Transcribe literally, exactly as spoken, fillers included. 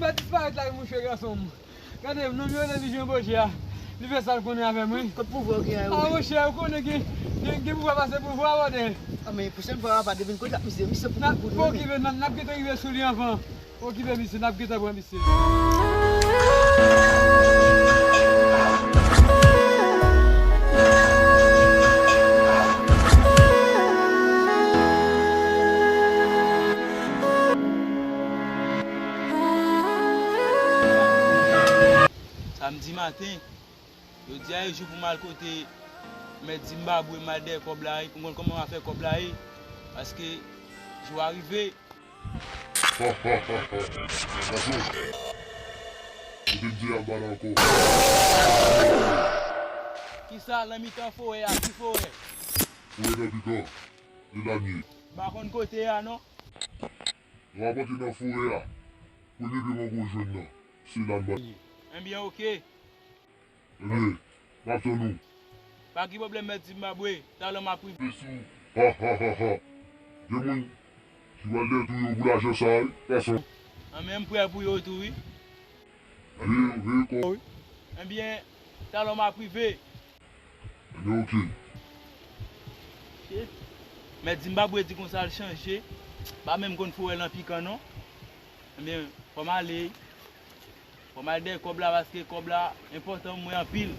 Pa disparèt la wi, monchè, gason m. Gade, nonm yo nan vizyon bòjè a. Li fè sa l konnen avè m, wi. Kot pouvwa w gen a yo? A, monchè, ou konnen gen, gen, gen pouvwa pase pouvwa, bòdè. A, men pwochèn fwa, papa, depi n kontak misye, misye pou... N ap, pou nou, wi. Okipe, n ap, n ap gentan rive sou li anvan. Okipe misye, n ap gentan pran misye. Samdi maten, jodi a e jou pou m al kote Mèt Zimbabwe, m al dèyè kòb la ye, pou m konn kòman m a fè kòb la ye, paske jou a rive. Gason, ou te di a bal ankò. Kisa nan mitan forè a? Ki forè? Forè nan pikan. Li la m ye. M pa konn kote a non. Nou ap antre nan forè a. Premye pye w poko jwenn nan, se la n ba. Ebyen, oke. Ebyen, m ap tann ou. Pa gen pwoblèm, Mèt Zimbabwe. Talè m ap rive. Sou. Ha, ha, ha, ha. Gen moun ki pral detwi yo pou lajan sa a, wi, gason. An, men m prè pou yo tou, wi. Veye, veye kò w. Ebyen, talè m ap rive. Ebyen, oke. Shit. Mèt Zimbabwe di konsa l chanje. Pa menm konn forè nan pikan non. Ebyen, fò m ale. Fò m al dèyè kòb la paske kòb la enpòtan pou mwen anpil.